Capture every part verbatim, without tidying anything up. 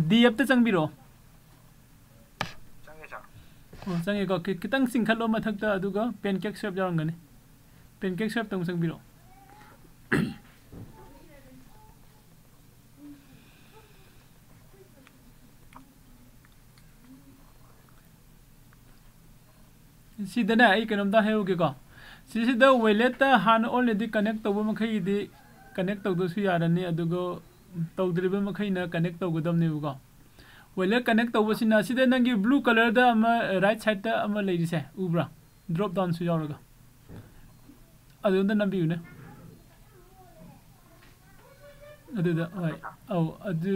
ꯗꯤ ꯑꯦꯞꯇ ꯆꯪꯕꯤꯔꯛꯑꯣ꯫ ꯆꯪꯉꯦ ꯁꯥꯔ꯫ ꯑꯣ, ꯆꯪꯉꯦꯀꯣ꯫ ꯈꯤ- ꯈꯤꯇꯪ ꯆꯤꯡꯈꯠꯂꯣ ꯃꯊꯛꯇ, ꯑꯗꯨꯒ PancakeSwap ꯌꯥꯎꯔꯝꯒꯅꯤ꯫ PancakeSwapꯇ ꯑꯃꯨꯛ ꯆꯪꯕꯤꯔꯛꯑꯣ꯫ ꯁꯤꯗꯅꯦ, ꯑꯩ ꯀꯩꯅꯣꯝꯇ ꯍꯥꯏꯍꯧꯒꯦꯀꯣ꯫ ꯁꯤꯁꯤꯗ walletꯇ ꯍꯥꯟꯅ already connect ꯇꯧꯕ ꯃꯈꯩꯒꯤꯗꯤ connect ꯇꯧꯗ꯭ꯔꯁꯨ ꯌꯥꯔꯅꯤ, ꯑꯗꯨꯒ ꯇꯧꯗ꯭ꯔꯤꯕ ꯃꯈꯩꯅ connect ꯇꯧꯒꯗꯕꯅꯦꯕꯀꯣ꯫ Wallet connect ꯇꯧꯕꯁꯤꯅ ꯁꯤꯗ ꯅꯪꯒꯤ blue colourꯗ ꯑꯃ right sideꯇ ꯑꯃ ꯂꯩꯔꯤꯁꯦ ꯎꯕ꯭ꯔꯥ? Drop downꯁꯨ ꯌꯥꯎꯔꯒ꯫ ꯑꯗꯨꯗ ꯅꯝꯕꯤꯌꯨꯅꯦ꯫ ꯑꯗꯨꯗ, ꯍꯣꯏ꯫ ꯑꯧ, ꯑꯗꯨ,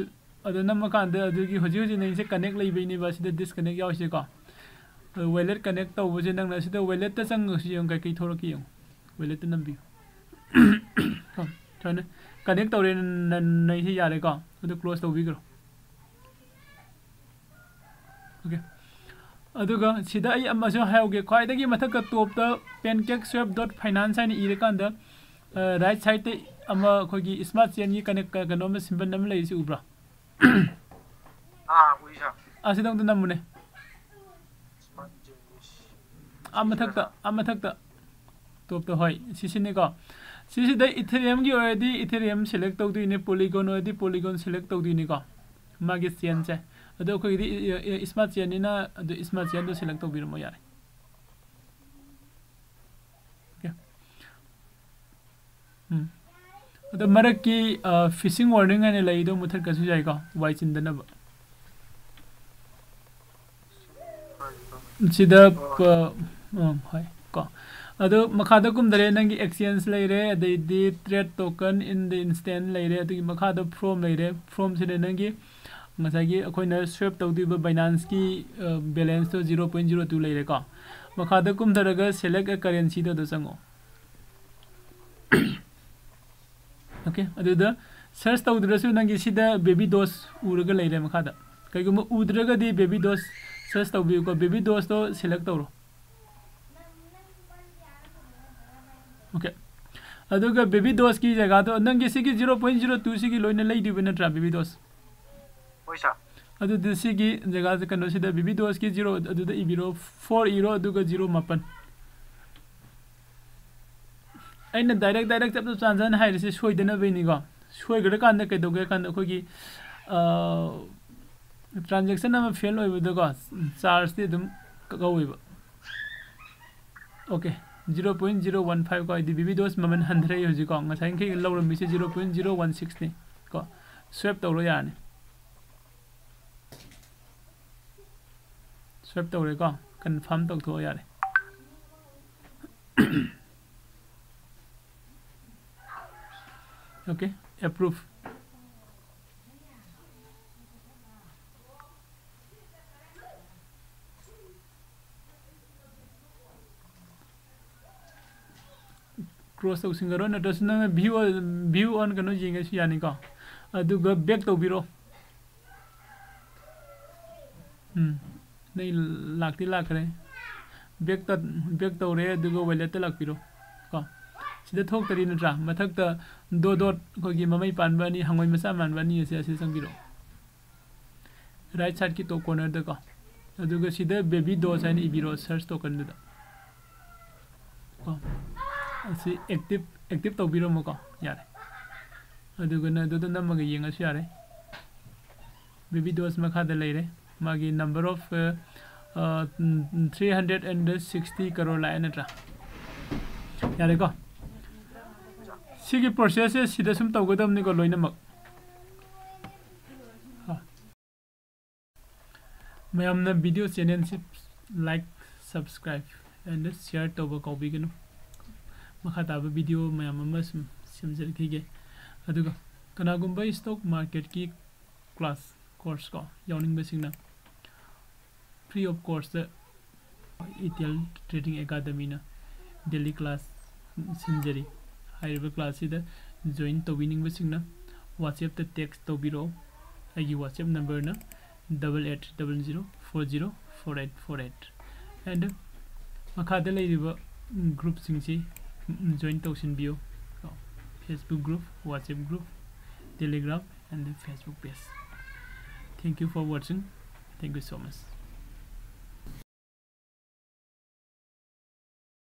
ꯑꯗꯨ ꯅꯝꯃꯀꯥꯟꯗ ꯑꯗꯨꯒꯤ ꯍꯧꯖꯤꯛ ꯍꯧꯖꯤꯛ ꯅꯪꯁꯦ connect ꯂꯩꯕꯩꯅꯦꯕ ꯁꯤꯗ disconnect ꯌꯥꯎꯔꯤꯁꯦꯀꯣ꯫ ꯑꯗꯨ wallet connect ꯇꯧꯕꯁꯦ ꯅꯪꯅ ꯁꯤꯗ walletꯇ ꯆꯪꯉꯒꯁꯨ ꯌꯦꯡꯉꯨ, ꯀꯩꯀꯩ ꯊꯣꯛꯂꯛꯀꯦ ꯌꯦꯡꯉꯨ꯫ Walletꯇ ꯅꯝꯕꯤꯌꯨ꯫ ꯀꯣ, ꯁꯨꯃꯥꯏꯅ connect ꯇꯧꯔꯦ, ꯅ-, ꯅ-, ꯅꯩꯁꯦ ꯌꯥꯔꯦꯀꯣ꯫ ꯑꯗꯨ close ꯇꯧꯕꯤꯈ꯭ꯔꯣ꯫ OK꯫ ꯑꯗꯨꯒ ꯁꯤꯗ ꯑꯩ ꯑꯃꯁꯨ ꯍꯥꯏꯍꯧꯒꯦ, ꯈ꯭ꯋꯥꯏꯗꯒꯤ ꯃꯊꯛꯇ topꯇ PancakeSwap dot finance ꯍꯥꯏꯅ ꯏꯔꯀꯥꯟꯗ, ꯑ, right sideꯇ ꯑꯃ ꯑꯩꯈꯣꯏꯒꯤ smart chainꯒꯤ connect, ꯀ-, ꯀꯩꯅꯣꯝꯃ symbol ꯑꯃ ꯂꯩꯔꯤꯁꯤ ꯎꯕ꯭ꯔꯥ? ꯑꯥ, ꯎꯏ ꯁꯥꯔ꯫ ꯑꯁꯤꯗ ꯑꯝꯇ ꯅꯝꯃꯨꯅꯦ꯫ Smart chain ꯏꯁ꯫ ꯑꯥ ꯃꯊꯛꯇ, ꯑꯥ ꯃꯊꯛꯇ꯫ Topꯇ, ꯍꯣꯏ, ꯁꯤꯁꯤꯅꯤꯀꯣ꯫ ꯁꯤꯁꯤꯗ Ethereumꯒꯤ ꯑꯣꯏꯔꯗꯤ Ethereum select ꯇꯧꯗꯣꯏꯅꯤ, Polygon ꯑꯣꯏꯔꯗꯤ Polygon select ꯇꯧꯗꯣꯏꯅꯤꯀꯣ꯫ ꯃꯥꯒꯤ chainꯁꯦ꯫ ꯑꯗꯣ ꯑꯩꯈꯣꯏꯒꯤꯗꯤ, ꯑ, ꯑ, smart chainꯅꯤꯅ ꯑꯗꯨ smart chainꯗꯣ select ꯇꯧꯕꯤꯔꯝꯃꯣ ꯌꯥꯔꯦ꯫ OK꯫ ꯎꯝ꯫ ꯑꯗꯣ ꯃꯔꯛꯀꯤ, ꯑ, phishing warning ꯍꯥꯏꯅ ꯂꯩꯗꯣ ꯃꯨꯊꯠꯈ꯭ꯔꯁꯨ ꯌꯥꯏꯀꯣ, ꯋꯥꯏ ꯆꯤꯟꯗꯅꯕ꯫ ꯁꯤꯗ, ꯑ, ꯎꯝ, ꯍꯣꯏ, ꯀꯣ꯫ ꯑꯗꯣ ꯃꯈꯥꯗ ꯀꯨꯝꯗꯔꯦ, ꯅꯪꯒꯤ exchange ꯂꯩꯔꯦ, ꯑꯗꯩꯗꯤ trade token in the instant ꯂꯩꯔꯦ, ꯑꯗꯨꯒꯤ ꯃꯈꯥꯗ from ꯂꯩꯔꯦ꯫ Fromꯁꯤꯅ ꯅꯪꯒꯤ ꯉꯁꯥꯏꯒꯤ ꯑꯩꯈꯣꯏꯅ swap ꯇꯧꯗꯣꯏꯕ Binanceꯀꯤ, ꯑ, balanceꯇꯣ zero point zero two ꯂꯩꯔꯦꯀꯣ꯫ ꯃꯈꯥꯗ ꯀꯨꯝꯊꯔꯒ select a currencyꯗꯣ ꯑꯗꯨ ꯆꯪꯉꯣ꯫ OK, ꯑꯗꯨꯗ search ꯇꯧꯗ꯭ꯔꯁꯨ ꯅꯪꯒꯤ ꯁꯤꯗ Baby Doge ꯎꯔꯒ ꯂꯩꯔꯦ ꯃꯈꯥꯗ꯫ ꯀꯩꯒꯨꯝꯕ ꯎꯗ꯭ꯔꯒꯗꯤ Baby Doge search ꯇꯧꯕꯤꯌꯨꯀꯣ, Baby Dogeꯇꯣ select ꯇꯧꯔꯣ꯫ OK꯫ ꯑꯗꯨꯒ Baby Dogeꯀꯤ ꯖꯒꯥꯗꯣ, ꯅꯪꯒꯤ ꯁꯤꯒꯤ zero point zero two ꯁꯤꯒꯤ ꯂꯣꯏꯅ ꯂꯩꯗꯣꯏꯕ ꯅꯠꯇ꯭ꯔꯥ, Baby Doge? ꯍꯣꯏ ꯁꯥꯔ꯫ ꯑꯗꯨꯗꯤ ꯁꯤꯒꯤ ꯖꯒꯥꯁꯦ ꯀꯩꯅꯣꯁꯤꯗ ꯕꯦꯕꯤ ꯗꯣꯁꯀꯤ ꯖꯤꯔꯣ ꯑꯗꯨꯗ ꯏꯕꯤꯔꯣ, ꯐꯣꯔ ꯏꯔꯣ, ꯑꯗꯨꯒ ꯖꯤꯔꯣ ꯃꯥꯄꯟ꯫ ꯑꯩꯅ ꯗꯥꯏꯔꯦꯛ ꯗꯥꯏꯔꯦꯛ ꯆꯞ ꯆꯞ ꯆꯥꯟꯖꯅ ꯍꯥꯏꯔꯤꯁꯦ ꯁꯣꯏꯗꯅꯕꯩꯅꯤꯀꯣ꯫ ꯁꯣꯏꯈ꯭ꯔꯀꯥꯟꯗ ꯀꯩꯗꯧꯒꯦ ꯍꯥꯏ ꯀꯥꯟꯗ ꯑꯩꯈꯣꯏꯒꯤ ꯇ꯭ꯔꯥꯟꯖꯦꯛꯁꯟ ꯑꯃ ꯐꯦꯜ ꯑꯣꯏꯕꯗꯀꯣ, ꯆꯥꯔꯖꯇꯤ ꯑꯗꯨꯝ ꯀꯛꯍꯧꯋꯦꯕ꯫ Okay, zero point zero one five ꯀꯣ, ꯑꯩꯗꯤ ꯕꯦꯕꯤ ꯗꯣꯁ ꯃꯃꯜ ꯍꯟꯊꯔꯛꯏ ꯍꯧꯖꯤꯛꯀꯣ꯫ ꯉꯁꯥꯏꯈꯩ ꯂꯧꯔꯝꯃꯤꯁꯦ ꯖꯤꯔꯣ ꯄꯣꯏꯟ ꯖꯤꯔꯣ ꯋꯥꯟ ꯁꯤꯛꯁꯅꯤ ꯀꯣ꯫ ꯁ꯭ꯋꯦꯞ ꯇꯧꯔꯣ, ꯌꯥꯔꯅꯤ꯫ ꯁ꯭ꯋꯦꯞ ꯇꯧꯔꯦꯀꯣ, ꯀꯟꯐꯥꯔꯝ ꯇꯧꯊꯣꯛꯑꯣ, ꯌꯥꯔꯦ꯫ Okay, approve. ꯀ꯭ꯂꯣꯖ ꯇꯧꯁꯤꯟꯈꯔꯣ, ꯅꯠꯇ꯭ꯔꯁꯨ ꯅꯪꯅ ꯚ꯭ꯌꯨ, ꯚ꯭ꯌꯨ ꯑꯣꯟ ꯀꯩꯅꯣ ꯌꯦꯡꯉꯁꯨ ꯌꯥꯅꯤꯀꯣ꯫ ꯑꯗꯨꯒ ꯕꯦꯛ ꯇꯧꯕꯤꯔꯣ꯫ ꯎꯝ, ꯅꯪ ꯂꯥꯛꯇꯤ ꯂꯥꯛꯈ꯭ꯔꯦ꯫ ꯕꯦꯛ ꯇ-, ꯕꯦꯛ ꯇꯧꯔꯦ, ꯑꯗꯨꯒ ꯋꯦꯂꯦꯠꯇ ꯂꯥꯛꯄꯤꯔꯣ ꯀꯣ꯫ ꯁꯤꯗ ꯊꯣꯛꯇꯔꯤ ꯅꯠꯇ꯭ꯔꯥ? ꯃꯊꯛꯇ ꯗꯣ ꯗꯣꯠ, ꯑꯩꯈꯣꯏꯒꯤ ꯃꯃꯩ ꯄꯥꯟꯕ ꯑꯅꯤ, ꯍꯪꯉꯣꯏ ꯃꯆꯥ ꯃꯥꯟꯕ ꯑꯅꯤ ꯑꯁꯦ, ꯑꯁꯤꯗ ꯆꯪꯕꯤꯔꯣ꯫ ꯔꯥꯏꯠ ꯁꯥꯏꯠꯀꯤ ꯇꯣꯞ ꯀꯣꯔꯅꯔꯗꯀꯣ꯫ ꯑꯗꯨꯒ ꯁꯤꯗ ꯕꯦꯕꯤ ꯗꯣꯁ ꯍꯥꯏꯅ ꯏꯕꯤꯔꯣ, ꯁꯔꯆ ꯇꯣꯀꯟꯗꯨꯗ ꯀꯣ꯫ ꯑꯁꯤ ꯑꯦꯛꯇꯤꯞ, ꯑꯦꯛꯇꯤꯞ ꯇꯧꯕꯤꯔꯝꯃꯣꯀꯣ꯫ ꯌꯥꯔꯦ꯫ ꯑꯗꯨꯒ ꯅꯪ ꯑꯗꯨꯗ ꯅꯝꯃꯒ ꯌꯦꯡꯉꯁꯨ ꯌꯥꯔꯦ꯫ ꯕꯦꯕꯤ ꯗꯣꯁ ꯃꯈꯥꯗ ꯂꯩꯔꯦ꯫ ꯃꯥꯒꯤ number of, ꯑ, ꯑ, three hundred and sixty crore ꯂꯥꯛꯑꯦ ꯅꯠꯇ꯭ꯔꯥ? ꯌꯥꯔꯦꯀꯣ? ꯁꯤꯒꯤ ꯄ꯭ꯔꯣꯁꯦꯁꯁꯦ ꯁꯤꯗ ꯁꯨꯝ ꯇꯧꯒꯗꯕꯅꯤꯀꯣ ꯂꯣꯏꯅꯃꯛ꯫ ꯍꯥ꯫ ꯃꯌꯥꯝꯅ video ꯆꯦꯅꯦꯜꯁꯤ like, subscribe and share ꯇꯧꯕ ꯀꯥꯎꯕꯤꯒꯅꯨ꯫ ꯃꯈꯥ ꯇꯥꯕ ꯚꯤꯗꯤꯑꯣ ꯃꯌꯥꯝ ꯑꯃ ꯁꯨꯝ ꯁꯦꯝꯖꯔꯛꯈꯤꯒꯦ꯫ ꯑꯗꯨꯒ ꯀꯅꯥꯒꯨꯝꯕ ꯁ꯭ꯇꯣꯛ ꯃꯥꯔꯀꯦꯠꯀꯤ ꯀ꯭ꯂꯥꯁ, ꯀꯣꯔꯁ ꯀꯣ, ꯌꯥꯎꯅꯤꯡꯕꯁꯤꯡꯅ free of cost ꯏꯇꯦꯜ ꯇ꯭ꯔꯦꯗꯤꯡ ꯑꯦꯀꯥꯗꯃꯤꯅ daily class ꯁꯤꯟꯖꯔꯤ꯫ ꯍꯥꯏꯔꯤꯕ ꯀ꯭ꯂꯥꯁꯁꯤꯗ ꯖꯣꯏꯟ ꯇꯧꯕꯤꯅꯤꯡꯕꯁꯤꯡꯅ WhatsApp-ꯇ text ꯇꯧꯕꯤꯔꯛꯑꯣ꯫ ꯑꯩꯒꯤ WhatsApp number-ꯅ double eight double zero four zero four eight four eight꯫ And ꯃꯈꯥꯗ ꯂꯩꯔꯤꯕ group-ꯁꯤꯡꯁꯤ join ꯇꯧꯁꯤꯟꯕꯤꯌꯨ꯫ Facebook group, WhatsApp group, Telegram and Facebook page꯫ Thank you for watching. Thank you so much.